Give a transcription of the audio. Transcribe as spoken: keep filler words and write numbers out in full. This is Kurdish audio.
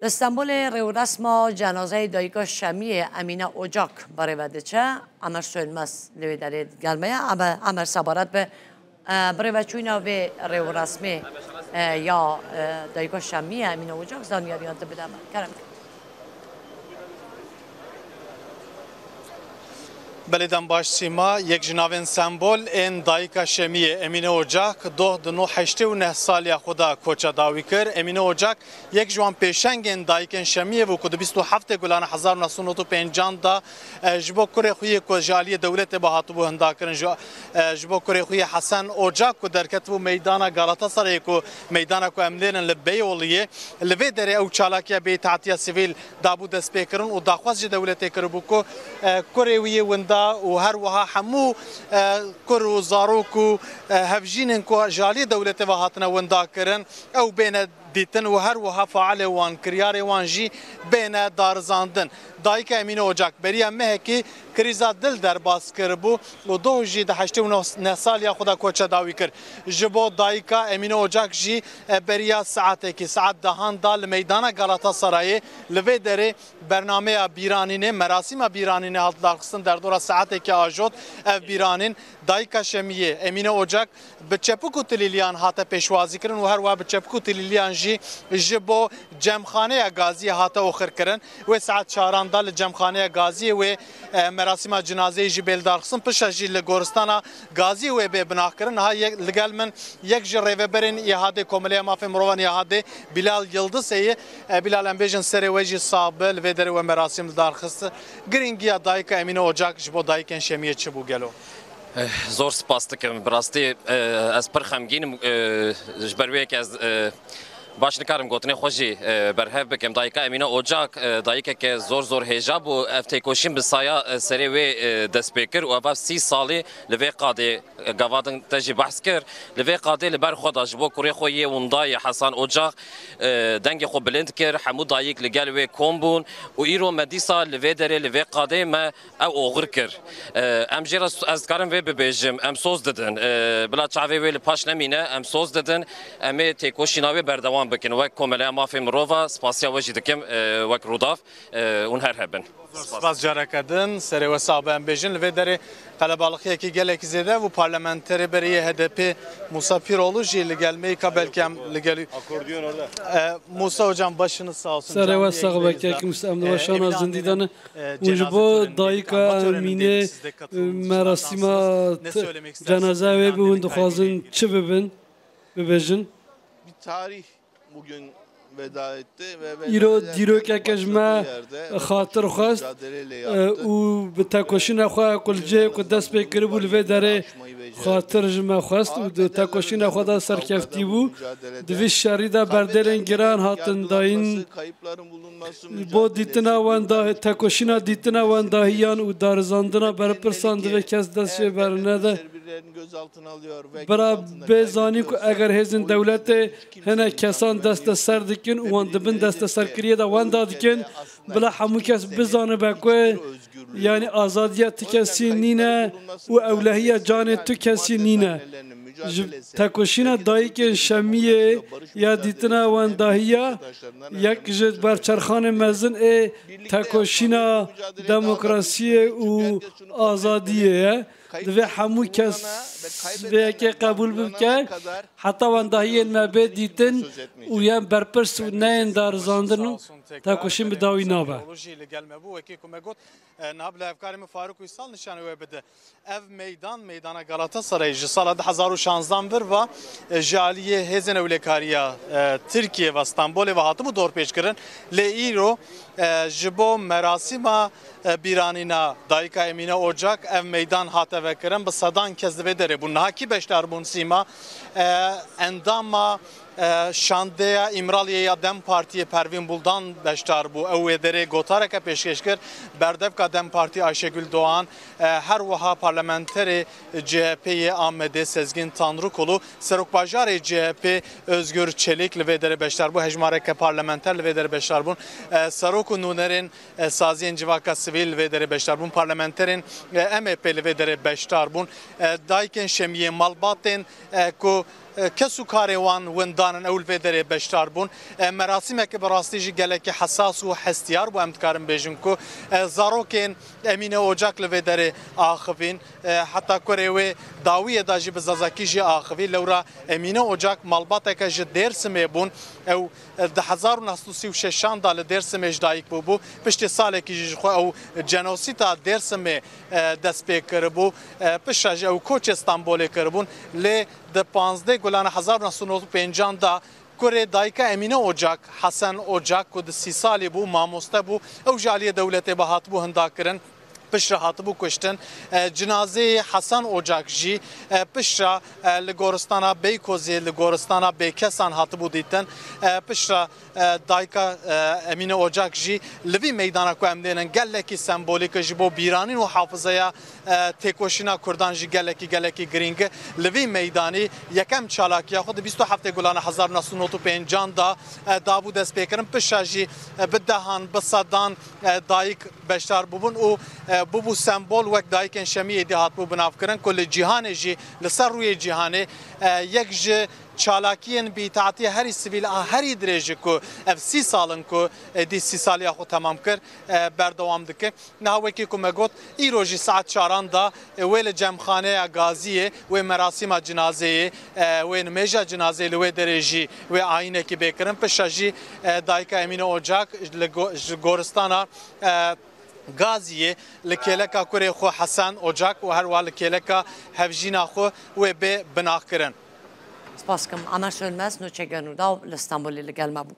Li Stenbolê rêwresma cenazeyê dayika Şemiyê Emîne Ocak bi rê ve diçe. Emer Sönmez li wê derê digel me ye. Emer, Emer, sebaret bi, e, bi rê ve çûyîna vê rêwresmê, e, ya, e, dayika Şemiyê Emîne Ocak zanyariyan tu bide me. Kerem. Belê dem baş Sîma, yek ji navên sembol ên dayika Şemiyê Emîne Ocak, doh di nû heştê û neh saliya xwe de koça dawî kir. Emîne Ocak yek ji wan pêşengên dayikên Şemiyê bû ku di bîst û heftê Gulana hezar û neh sed û nod û pêncan de, e, ji bo kurê xwe yê ku ji aliyê dewletê ve hatibû hindakirin, ji, e, ji bo kurê xwe yê Hesen Ocak ku derketibû meydana Galatasarayê ku meydana ku em lêrin li Beyoğlu'yê, li vê derê ew çalakiya bêîtatiya sivîl dabû destpêkirin û daxwaz ji dewletê kiribû ku, e, kurê wî yê winda û her wiha hemû, e, kur û zarok û, e, hevjînên ku ji aliyê dewletê ve hatine winda kirin, ew bêne dîtin û her wiha failê wan, kiryarê wan jî bêne darizandin. Dayika Emîne Ocak beriya mehekî krîza dil derbas kiribû û doh jî di heştê û neh saliya xwe de koça dawî kir. Ji bo dayika Emîne Ocak jî, e, beriya saetekî, saet dehan da li meydana Galatasarayê li vê derê bernameya bîranînê, merasîma bîranînê hat lidarxistin derdora saetekê ajot. Ev bîranîn dayika Şemiyê Emîne Ocak bi çepik û tilîliyan hate pêşwazîkirin û her wiha bi çepik û tilîliyan jî ji bo cemxaneya Gaziyê hate oxirkirin. Wê saet çaran da li cemxaneya Gaziyê wê, e, merasîma cinazeyê jî bê lidarxistin, piştre jî li goristana Gaziyê wê bê binaxkirin. Niha yek, li gel min yek ji rêveberên İHA'dê, Komeleya Mafê Mirovan İHA'dê, Bilal Yildiz heye. E, Bilal, em bêjin serê we jî sax be, li vê derê we merasîm lidarxist. Girîngiya dayika Emîne Ocak ji bo dayikên Şemiyê çi bû gelo? Eh, zor spas dikim. Bi rastî, eh, ez pir xemgîn im, eh, ji ber wê yekê ez, eh, baş nikarim gotinê xwe jî, eh, berhev bikim. Dayika Emîne Ocak, eh, dayikeke zor zor hêja bû. Ev têkoşîn bi saya, eh, serê wê, eh, dest pê kir û ev sî salî li vê qadê, eh, gava din te jî behs kir. Li vê qadê li ber xwe da ji bo kurê xwe yê winda yê Hasan Ocak, eh, dengê xwe bilind kir. Hemû dayik li gel wê kom bûn û îro me dîsa li vê derê, li vê qadê me ew oxir kir. E, em jê re s-, ez dikarim vê bibêjim, em soz didin. E, bila çavê wê li paş nemîne, em soz didin. Em ê têkoşîna wê berdewam bikin. Wek Komeleya Mafê Mirova, spasiya we jî dikim, e, wek Rûdav, e, hûn her hebin. Spas. Spas careke din, serê we sax be em bêjin. Li vê derê qelebalixiyekî gelekî zêde bû. Parlamenterê berê yê H D P Musa Piroğlu jî li gel me yê, ka belkî em li gel. Akordeon orada. E, Musa hocam, başınız sağ olsun. Serê we sax be, kek Musa, em li we şana zindî de ne. Hûn ji bo dayika Emînê, e, merasîma t-, cenaze wê bi hûn dixwazin çi bibin, bibêjin? Bir tarih bugün veda etti ve veda Îro ederken dîrokeke ji me başladığı yerde xatir xwest, mücadeleyle e, yaptı. Û bi tekoşîna xwe ku li cihê ku dest pê kiribû li vê derê xatir ji me xwest û di tekoşîna xwe de serkeftî bû. Di vî şerî de berdêlên giran hatin dayîn. Bo dîtina wenda-, tekoşîna dîtina wendahiyan û darizandina berpirsan divê kes dest jê bernede. Bira bê zanîn ku eger hêzên dewletê hinek kesan desteser dikin û wan dibin desteserkiriyê de wenda dikin, bila hemû kes bizanibe ku, yanî, azadiya ti kesî nîne û ewlehiya canê tu kesî nîne. Ji tekoşîna dayikên Şemiyê ya dîtina wendahiya yek ji berçerxanên mezin ê tekoşîna demokrasiyê û azadiyê ye. Divê hemû kes vê yekê qebûl bike, heta wendahiyên me bê dîtin û yên berpirs û neyên darizandin û tekoşîn bi dawî nabe. Niha bila hevkarê min Faruk Uysal nîşanî we bide. Ev meydan, meydana Galatasarayê ji sala du hezar û şanzdan vir ve, e, ji aliyê hêzên ewlekariya, e, Tirkiyê ve Stenbolê ve hatibû dorpêçkirin. Lê îro, e, ji bo merasîma, e, bîranîna dayika Emîne Ocak ev meydan hate vekirin. Bi sedan kes di vê derê bûn. Niha kî beşdar bûn Sîma? E, endama E, şandeya Îmraliyê ya DEM Partiyê Pervîn Buldan beşdar bû. Ew wê derê gotareke pêşkêş kir. Berdevka DEM Partî Ayşegül Doğan, e, her wiha parlamenterê CHP'ê yê Amedê Sezgin Tanrıkulu, Serokbajarê CHP'ê Özgür Çelik li vê derê beşdar bû. Hejmareke parlamenter li vê derê beşdar bûn. E, serok û nûnerên, e, saziyên civaka sivîl li vê derê beşdar bûn. Parlamenterên, e, MHP li vê derê beşdar bûn. E, dayikên Şemiyê, malbatên, e, ku Kes û karê wan windan in, ew li vê derê beşdar bûn. E, merasîmeke bi rastî jî gelekî hesas û hestiyar bû, em dikarin bêjin ku, e, zarokên Emîne Ocak li vê derê axivîn. E, heta kurê wê dawiyê de jî bi zazakî jî axivî. Lewra Emîne Ocak malbateke ji Dêrsimê bûn. Ew, e, di hezar û neh sed û sî û şeşan de li Dêrsimê ji dayik bûbû. Piştî salekî jî ji xwe ew cenosîta Dêrsimê, e, dest pê kiribû. E, piştre jî ew koçê Stenbolê kiribûn. Lê di panzdeh Gulana hezar û neh sed û nod û pêncan de kurê dayika Emîne Ocak, Hesen Ocak, ku di sî salî bû, mamoste bû, ew ji aliyê dewletê ve hatibû hindakirin, piştre hatibû kuştin. E, cinazeyê Hesen Ocak jî, e, piştre, e, li goristana Beykozê, li goristana bêkesan hatibû dîtin. E, piştre, e, dayika, e, Emîne Ocak jî li vî meydana ku em dênin gelekî sembolîk e, ji bo bîranîn û hafizeya, e, têkoşîna Kurdan jî gelekî, gelekî girîng e. Li vî meydanî yekem çalakiya xwe di bîst û heftê Gulana hezar û neh sed û nod û pêncan de, e, dabû destpêkirin. Piştre jî, e, bi dehan, bi sedan, e, dayik beşdar bûbûn û, e, bûbû sembol, wek dayikên Şemiyê dî hatibû binavkirin ku li cîhanê jî, li ser rûyê cîhanê, e, yek ji çalakiyên bîtaatiyê herî sivîl a herî dirêj e ku ev sî sal in ku, e, dî sî saliya xwe temam kir, e, berdewam dike. Niha wekî ku me got, îro jî saet çaran de, e, wê li cemxaneya Gaziyê, wê merasîma cinazeyê, e, wê nimêja cinazeyê li wê derê jî wê ayînekî bê kirin. Piştre jî, e, dayika Emîne Ocak li go-, ji goristana, e, Gaziyê li kêleka kurê xwe Hesen Ocak û herwa li kêleka hevjîna xwe wê bê binaxkirin. Spas dikim. Ana Sönmez, nûçe Gönüldağ li Stenbolê li gel me bû.